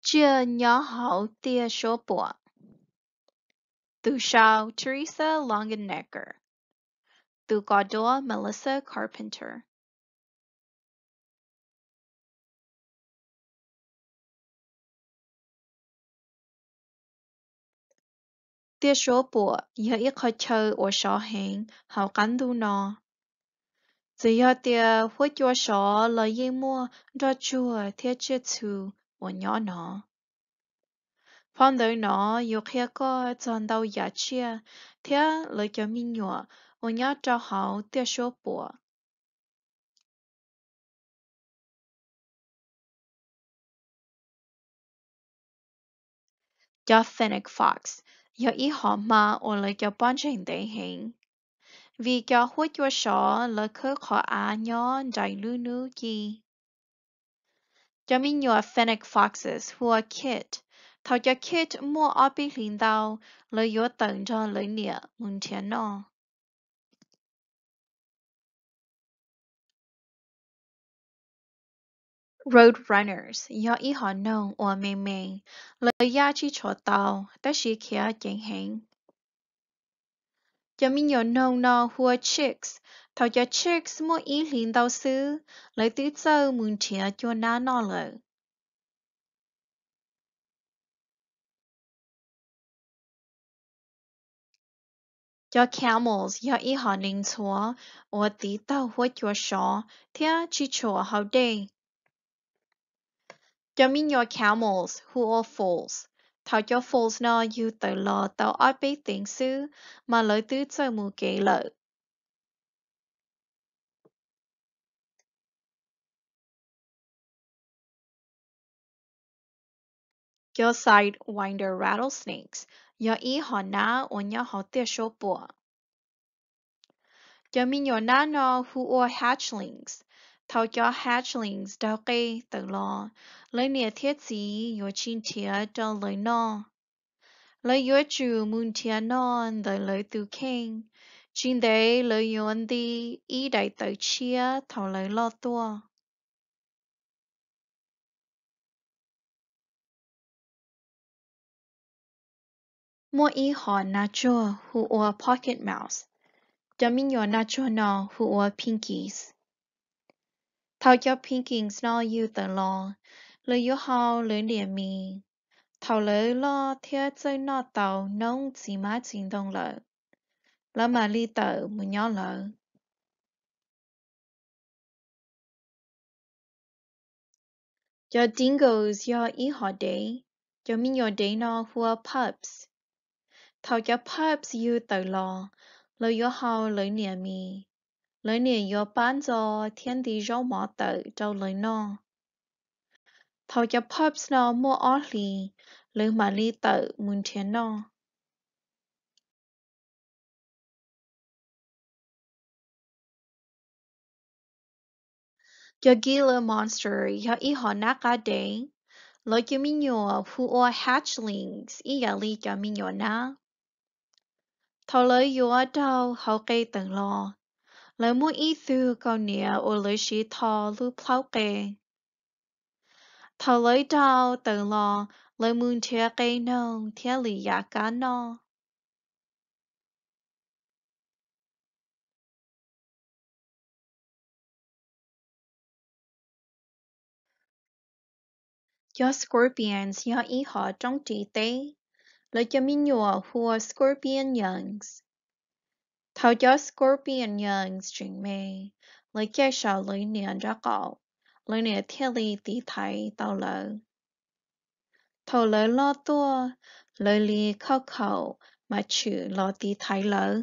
Tsiaj nyob hauv tiaj suab puam. Tus sau Teresa Longenecker. Tus kos duab Melissa Carpenter. Tiaj suab puam yog ib qhov chaw uas sov heev hauv qab ntuj no. Txawm yog tias huab cua sov los yeej muaj nroj tsuag thiab tsiaj txhu uas nyob no. Phau ntawv no yuav qhia koj txog ntau yam tsiaj thiab lawv cov me nyuam uas nyob rau hauv tiaj suab puam. Cov fennec fox yog ib hom hma uas lawv cov pob ntseg ntev heev, vim cov huab cua sov lawv khawb qhov av nyob nraim lub hnub ci. Cov me nyuam fennec foxes hu ua kit. Thaum cov kit muaj ob peb hlis ntau, lawv yuav tawm nrog lawv niam mus nrhiav noj. Road runners yog ib hom noog uas me me, lawv yaj tsis tshua tau, tab sis khiav ceev heev. Cov me nyuam noog no hu ua chicks. Thaum cov chicks muaj ib hlis ntau xwb, lawv twb txawj mus nrhiav cua nab noj lawm. Cov camels yog ib hom neeg ntxhuav uas tiv taug huab cua sov thiab tsis tshua haus dej. Cov me nyuam camels hu ua foals. Thaum cov foals no yug tawm los tau ob peb teev xwb, mas lawv twb txawj mus kev lawm. Cov sidewinder rattlesnakes yog ib hom nab uas nyob hauv tiaj suab puam. Cov me nyuam nab no hu ua hatchlings. Thaum cov hatchlings raug qe tawm los, lawv niam thiab txiv yuav tsis nrhiav rau lawv noj. Lawv yuav tsum mus nrhiav noj ntawm lawv tus kheej. Tsis ntev lawv yuav nti ib daim tawv tshiab thaum lawv loj tuaj. Muaj ib hom nab tsuag hu ua pocket mouse. Cov me nyuam nab tsuag no hu ua pinkies. Thaum cov pinkies no yug tawm los, lawv yuav haus lawv niam mis. Thaum lawv loj thiab txawj noj tau noob txiv hmab txiv ntoo lawm, lawv mam li tawm mus nyob lawv. Cov dingoes yog ib hom dev. Cov me nyuam dev no hu ua pups. Thaum cov pups yug tawm los, lawv yuav haus lawv niam mis. Lawv niam yuav pab ntxov thiab nti zaub mov tawm rau lawv noj. Thaum cov pups no muaj ob hlis, lawv mam li tawm mus nrhiav noj. Cov Gila monster yog ib hom nab qa dev. Lawv cov me nyuam hu ua hatchlings ib yam li cov me nyuam nab. Thaum lawv yuav raug haus qe tawm los, lawv muaj ib tug kaus hniav uas lawv siv tho lub plhaub qe. Thaum lawv raug tawm los, lawv mus nrhiav qe noog thiab lwm yam kab noj. Cov scorpions yog ib hom roob ris teb. Lawv cov me nyuam hu ua scorpion youngs. Thaum cov scorpion youngs tseem me, lawv caij saum lawv niam nraub qaum, lawv niam thiaj li tiv thaiv tau lawv. Thaum lawv loj tuaj, lawv li khauj khaum mas tshwm los tiv thaiv lawv.